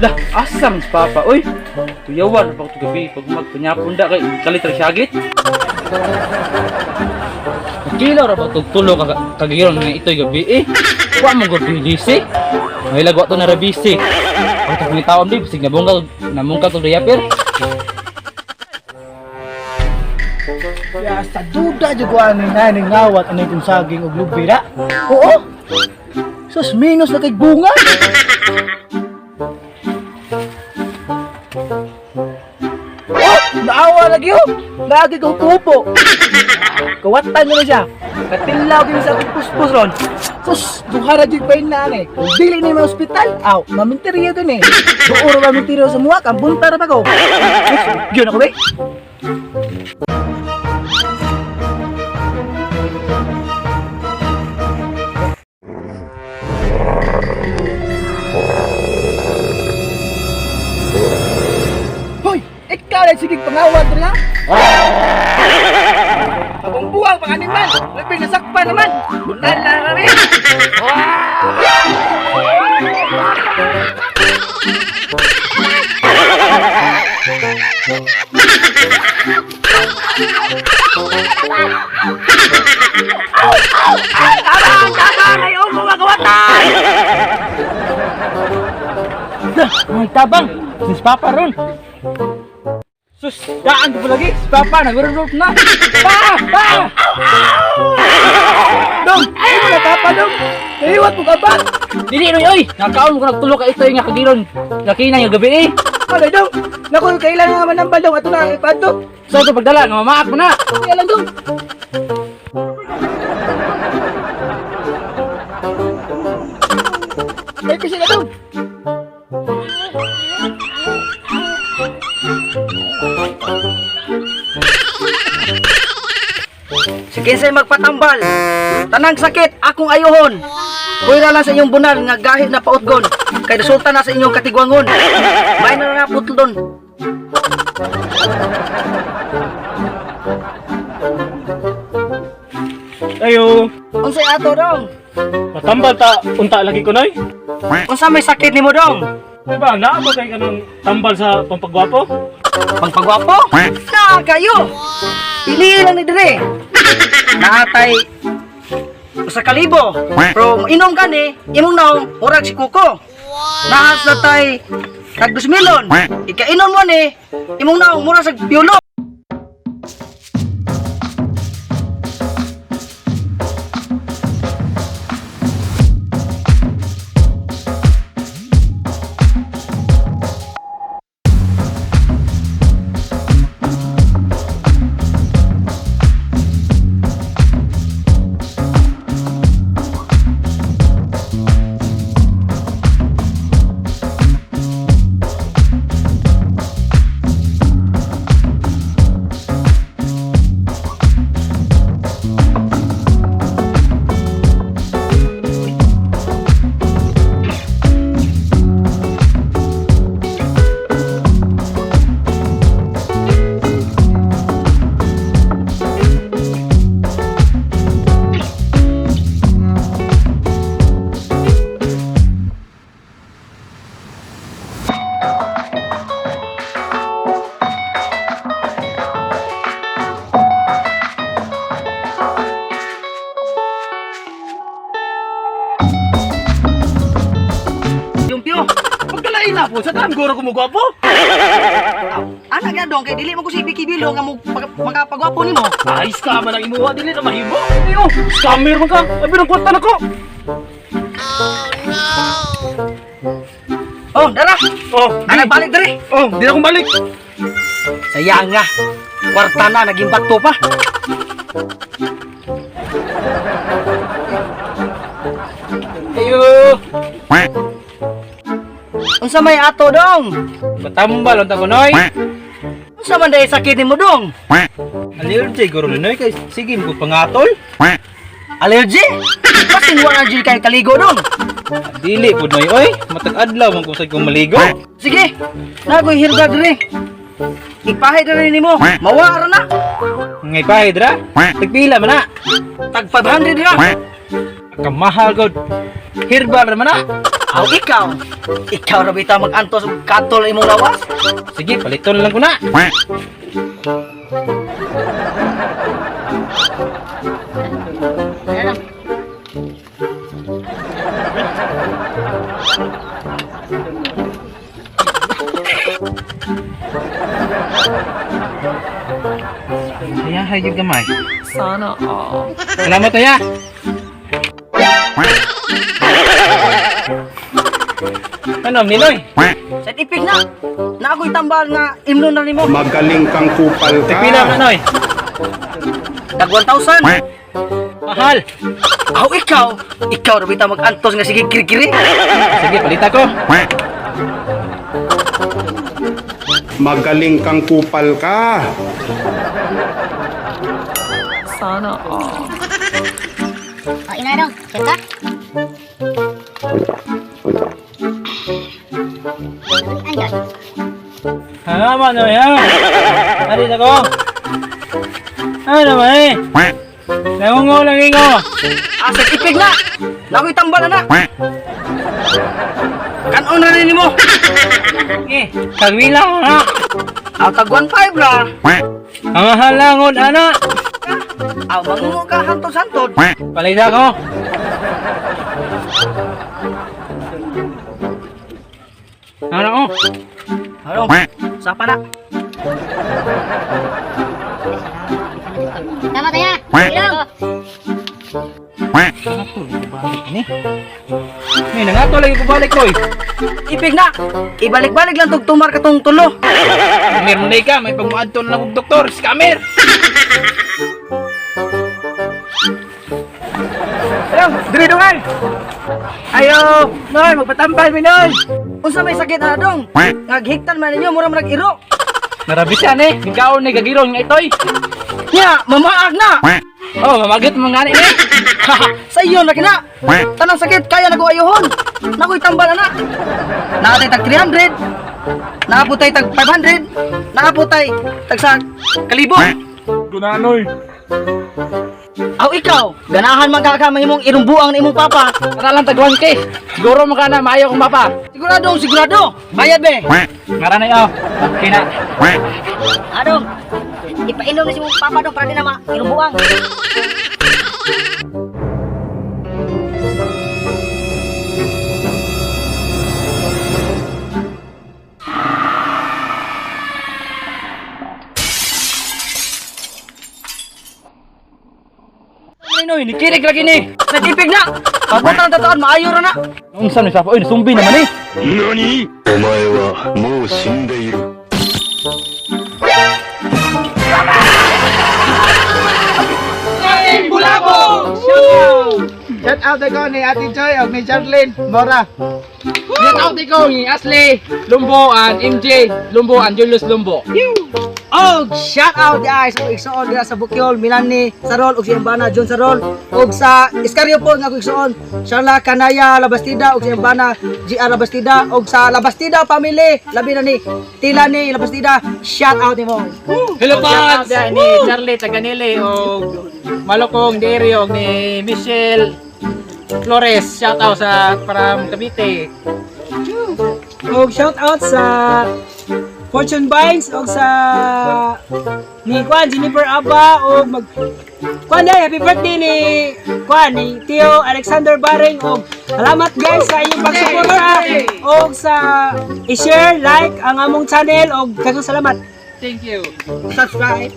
Lah, asa man si Papa, oy. Tuyawan pa ko gabi pag magpanyapon da kay kalit ra syagit. Kilaw ra ba tug tulo ka kagiron nga itoy gabi eh. Wa man gud bilisi. May lagwa to na rabisi. Ang tag ni taon di bisig nabungkag namungkag tog diaper. Ya, sa duda jud ko ani na ning ngawat ani kung saging og lubira. Oo. Sus minus na kay bunga. Oh, naawa lagi oh. Lagi ko kupo. Kawatan mo na siya. Katilaw gyud sa akong puspos ron. Sus, duha ra jud pa na ani. Kung dili na yung ospital, aw, maminteriyo dun eh. Duo ra maminteriyo sa muwa, kambunta ra pa ko. Sus, yun ako be. Hoy! Ikaw lang sige pangawat rin ha? Pabungbuang pang animal! Labing nasakpan naman! Bunal na kami! Tabang! Tabang! Ayaw mo magawatan! Ay tabang, si Papa ron. Sus, daan ko lagi. Si Papa nagururop na. Pa! Pa! Dong! Ay mo na papa dong! Naiwat mo ka ba? Dili noy oy. Nakaon mo ko nagtulo ka itoy nga kagiron. Laki na nga gabi eh. Alay dong! Naku, kailangan naman ng balong. Ato na, ipadto. So ito pagdala nga mamaak mo na. Kaya lang dong! Ay, kasi na dong! Si kinsay magpatambal. Tanang sakit akong ayuhon. Pwera lang sa inyong bunal nga gahit na pautgon. Kay resulta na sa inyong katigwangon. May na nga putlon. Ayo, Unsay ato dong? matambal ta unta lagi ko noy. Unsa may sakit nimo dong? Di ba naa ba kay kanang tambal sa pampagwapo? Pangpagwapo? Na kayo. Pili lang ni dire. Naatay usa ka libo. Pero inom gani, imong naong murag si kuko. Naas na tay tag 2 milyon. Ikainom mo ni, imong naong murag sa piulo. Yung piyo. Pagdalain na po sa tan guro ko mo gwapo. Anak nga dong, kay dili mo ko si Vicky Bilo nga mo makapagwapo nimo. Ay, scammer ang imuha dili na mahimo. Ayo, scammer man ka. Abi ng kwarta nako. Oh, dara. Oh, Anak balik diri. Oh, di na akong balik. Sayang nga. Kwarta na naging bato pa. Ayo. Unsa may ato dong? Patambal unta ko noy. Unsa man dai sakit nimo dong? Allergy guro noy kay sige mo pangatol. Allergy? Basin wa na jud kay kaligo dong. Dili pud noy oy. Matag adlaw man kung sa kong maligo. Sige. Nagoy hirga diri. Ipahay diri nimo. Mawa ra na. Ngay pahid ra. Tagpila man na. Tag 500 ra. Kamahal gud. Herbal ra man na. Aw ikaw, ikaw ra bitaw mag-antos og katol imong lawas. Sige, paliton lang ko na. Kaya hayag gamay. Sana all. Salamat ya. Ano, Ninoy? Sa ipig na. Na ako'y tambal nga imnon na nimo. Magaling kang kupal ka. Pila ka, Noy? Tag 1,000. Mahal. Aw ikaw, ikaw ra bitaw mag-antos nga sige kirikiri. Sige, palita ko. Magaling kang kupal ka. Sana all. O, ina dong, sure ka? Anjay. Ano, Noy, ha? Alis ako. Ano naman eh? Nangungo lang ko. Ah, sa ipig na. Na ako'y tambal na. Kanon na rin nimo. Sige, tagwila ko na. Aw tag 1,500 ra. Ang halangon, ana. Aw mangungo ka hantod-hantod. Palita ko. Ano ko? Ano? Sapa na. Tama tayo. Ilong. Ni? Ni, nangato lagi ko balik, koy. Ipig na. Ibalik-balik lang tug tumar katong tulo. Scammer mo na ka, may pagmuadto na lang og doktor, scammer! Ayo, diri dungan. Ayo, Noy, magpatambal mi Noy. Unsa may sakit na dong? Ngaghigtan man ninyo mura man iro. Narabisan eh, gikaon ni gagiron nga itoy. Nya, mamaag na. Oh, mamagit mo nga ni eh. Sa iyo na kina. Tanang sakit kaya na ko ayuhon. Nakoy tambal na. Naatay tag 300. Naaputay tag 500. Naaputay tag sa kalibo. Gunanoy. Aw ikaw, ganahan man ka ka mahimong irumbuang na imong papa. Tara lang tag 1K. Siguro mo ka na maayo kong papa. Siguradong sigurado. Bayad be. Ngara na yo. Okay na. Adong. Ipainom na si mong papa dong para di na mairumbuang. Ay noy, nikirig lagi ni. Nag-ipig na. Pabutan ang tataon, maayo ra na. Unsa ni sa oy, sumbi naman eh. お前はもう死んでいる。 Shout out ko ni Ate Joy og ni Charlene Mora. Shout out ko ni Ashley Lumbo and MJ Lumbo and Julius Lumbo. Og shout out guys og igsuon dira sa Bukyol, Milani, Sarol og siyang bana John Sarol og sa Iscario po nga akong igsuon, Sharla Kanaya Labastida og siyang bana GR Labastida og sa Labastida family labi na ni Tila ni Labastida, shout out nimo. Hello fans! Ni Charlie Taganili og Malokong Dairy og ni Michelle Flores. Shout out sa from Cavite. Og shout out sa Fortune Vines og sa ni Kwan Jennifer Abba og mag Kwan day, happy birthday ni Kwan ni Tio Alexander Baring og salamat guys sa inyong pagsuporta og sa i-share, like ang among channel og daghang salamat. Thank you. Subscribe.